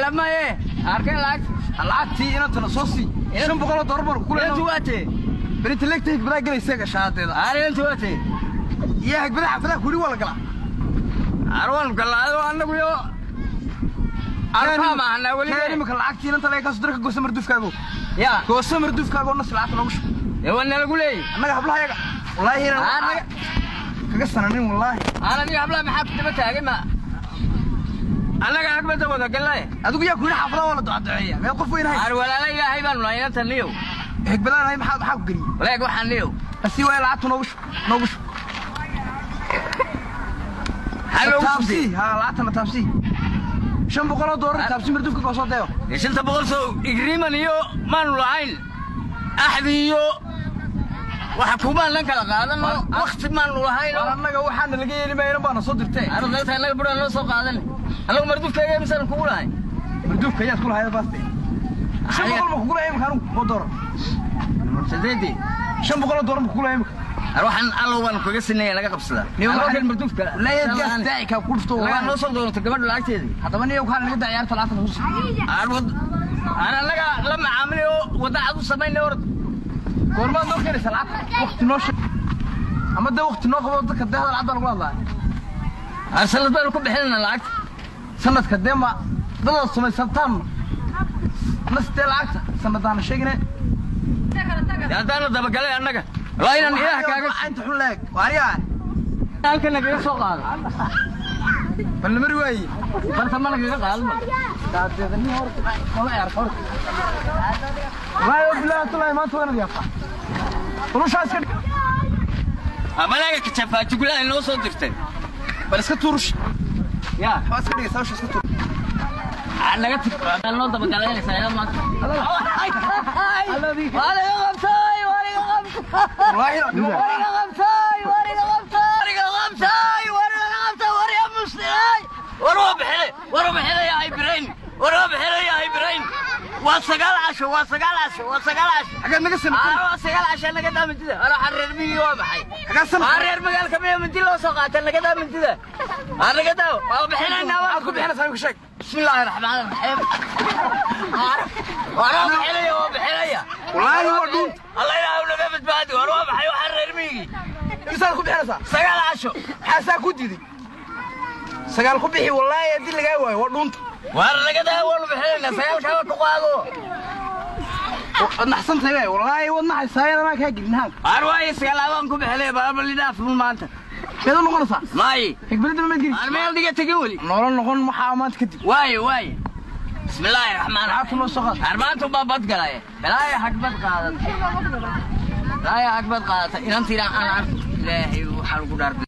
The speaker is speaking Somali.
Lamaye arkay lacag Lacagtii inantana soo sii. $500 baan ku Inantu leeyahay. Waate. Berinta leegta higbadaa gelaysa gashaadeeda. Aar inantu waate. Iyo higbada xafadaha kuli waa la galaa. Arwan galaado annagu yo arkaa maahana weli. Keen imika lacagtii inanta laga kasoo dira, ka goosa marduufkaago. Ya. Goosa marduufkaago, nas lacagta noogu shub. Ee waa nalagu leeyay. Annaga hablaha yaga wallaahi inaan kaga sananin wallaahi. Aan adiga hablaha maxaa ku daba taagay? Ma annaga agbada wada gallay. Adigu yaa ku yidhi xaafadaha waa la ducaduceeya? Meel qof weyn hay. Aar walaala ilaahay baanu nahay inanta niyow. Higbadaan hay, maxaa ku geliyey? Walaag waxaan niyow. Hasii waaya lacagta noogu shub, noogu shub. Maxaa loogu taabsii ha lacagtana taabsii, $500 taabsii, marduufka goosoo deeyo. 500 soo igriman iyo maanu lahayn axdi iyo waxa kumaan lan kala qaadano, wakti maanu lahayn. War annaga waxaana laga yeeli maayo, baana soo dirtee. Anu dalta annaga buraa noo soo qaadan. Annagu marduufkayga misaan kugu lahay. Marduufka ayaad ku lahayd baaste. 500 ma kugu lahay imika anugu oo doolar? Sideedii. $500 ma kugu lahay imika? Ar waxaan allow baan kaga sinaya laga qabsadaa. Anoo kan marduufka Wallaahi gaas daaci kaa ku dhufto. Laga noo soo doonato gabadha lacagteedii. Haddaba niyo waxaa naga daa ciyaarta, lacagta nagu sii. Aan wad aan annaga la macaamilay oo wadda cad u samaynay orod. Goormaad noo keenaysa lacagta? Waqti noo sheeg ama dee waqti noo qabo dadka dee hadal cad baa lagu hadlaa. Aan sanad baanu ku bixinayna lacagta. Sanadka dee ma dadaad samaysataan nas dee lacagta sanadaana sheegine. Dee haddaana dabagalay annaga waa inaan ilaah kaaga inta xun leeg waariyaa. Halkan nagaga soo qaado. Bal namari waaye. Barta ma nagaga qaadma. Wallaahi bilaahi tallaahi maanta waa inaad yaabtaa ulushaa iska dhig. Amalaaga kajafaajugulaha inoo soo dirtay. Bal iska tuurush. Ya. Waxaa iska dhigaysaa usha iska tuur. Aan naga tig noo dabagalanaysaa ilaa maanta. Waa laga qabtay, waa laga qabtay. Wallaahi Waa laga qabtay, waa laga qabtay, waa laga qabtay, waa laga qabtay, war yaa muslimay, war waa bixinay, war waa bixinaya ay birayn, war waa bixinaya ay birayn. Waa 9 casho, waa 9 casho, waa 9 casho. Xaggaad naga sanatay? Waa 9 casho, naga daa mindida. Ana waxaan reer miyigii waa maxay? Xaggaad sanatay? Waa reer magaalka miya mindi loo soo qaatay? Naga daa mindida, aa naga daa, waa bixinaynaa. Maxaad ku bixinaysaa imika sheeg. بسم الله الرحمن الرحيم. وانا بحلية وبحلية. Wallaahi waa dhuunta. الله يلعب لك بدبادي، وانا بحي وحرر ميجي. Imisaad ku bixinaysaa? 9 casho. Maxaa saa ku diiday? 9 ku bixi, wallaahi haddii lagaa waayo waa dhuunta. وانا لقيتها وانا بحلية 9 كما تقاضو. Waad naxsan tahay wallaahi, waad naxaysaa, anaa kaa gelin haanka. انا واي 9 abaan ku bixilay baaba lidhaaf maanta. Meed u noqonaysaa? Maayi. Higbalada ma gelin. انا meel dhiga tegin weli. Nolol noqon waxaa maanta kadib. waaye waaye, بسم الله الرحمن الرحيم. Lacagta noo soo qaad. Armaantu baa bad galay, balaaya hagbad qaadatay, balaaya hagbad qaadatay. Inantiina aan arko ilaahay waxaan ugu dhaartay.